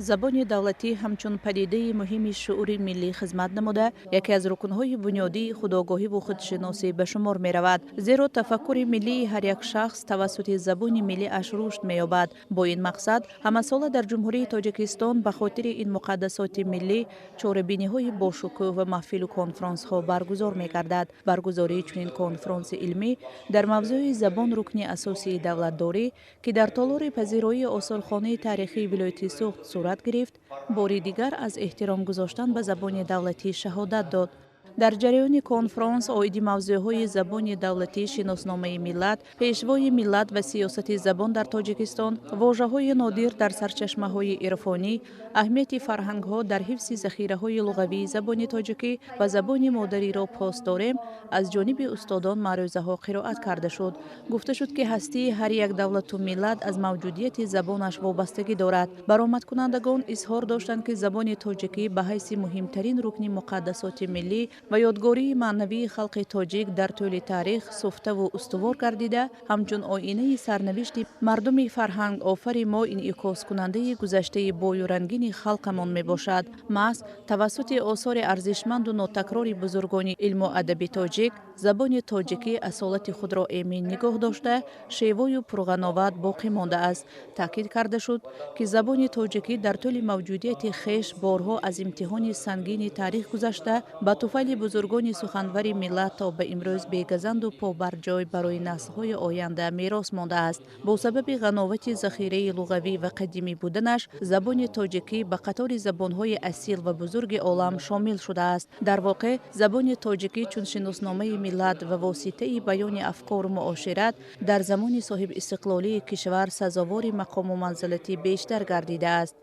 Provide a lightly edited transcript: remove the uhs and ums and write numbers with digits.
Забони давлатӣ ҳамчун падидаи муҳими шуури миллӣ хизмат намуда, яке аз рукнҳои бунёдии худогоҳиву худшиносӣ ба шумор меравад. Зеро тафаккури миллии ҳар як шахс тавассути забони миллиаш рушд меёбад. Бо ин мақсад ҳамасола дар Ҷумҳурии Тоҷикистон ба хотири ин муқаддасоти миллӣ чорабиниҳои бошукӯҳ ва маҳфилу конфронсҳо баргузор мегардад. Баргузории чунин конфронси илмӣ дар мавзӯи «Забон — рукни асосии давлатдорӣ», ки дар толори пазироии осорхонаи таърихии вилояти Суғд сурат гирифт, бори дигар аз эҳтиром гузоштан ба забони давлатӣ шаҳодат дод. Дар ҷараёни конфронс оиди мавзӯъҳои забони давлатӣ, шиносномаи миллат, пешвои миллат ва сиёсати забон дар Тоҷикистон, вожаҳои нодир дар сарчашмаҳои ирфонӣ, аҳамияти фарҳангҳо дар ҳифзи захираҳои луғавии забони тоҷикӣ ва «Забони модариро пос дорем» аз ҷониби устодон маърӯзаҳо қироат карда шуд. Гуфта шуд, ки ҳастии ҳар як давлату миллат аз мавҷудияти забонаш вобастагӣ дорад. Баромадкунандагон изҳор доштанд, ки забони тоҷикӣ ба ҳайси муҳимтарин рукни муқаддасоти миллӣ ва ёдгории маънавии халқи тоҷик дар тӯли таърих суфтаву устувор гардида, ҳамчун оинаи сарнавишти мардуми фарҳангофари мо инъикоскунандаи гузаштаи бою рангини халқамон мебошад. Маҳз тавассути осори арзишманду нотакрори бузургони илму адаби тоҷик забони тоҷикӣ асолати худро эмин нигоҳ дошта, шевою пурғановат боқӣ мондааст. Таъкид карда шуд, ки забони тоҷикӣ дар тӯли мавҷудияти хеш борҳо аз имтиҳони сангини таърих гузашта, ба туфайли бузургони суханвари миллат то ба имрӯз бегазанду побарҷой барои наслҳои оянда мерос мондааст. Бо сабаби ғановати захираи луғавӣ ва қадимӣ буданаш забони тоҷикӣ ба қатори забонҳои асил ва бузурги олам шомил шудааст. Дар воқеъ, забони тоҷикӣ чун шиносномаи миллат ва воситаи баёни афкору муошират дар замони соҳибистиқлолии кишвар сазовори мақому манзилати бештар гардидааст.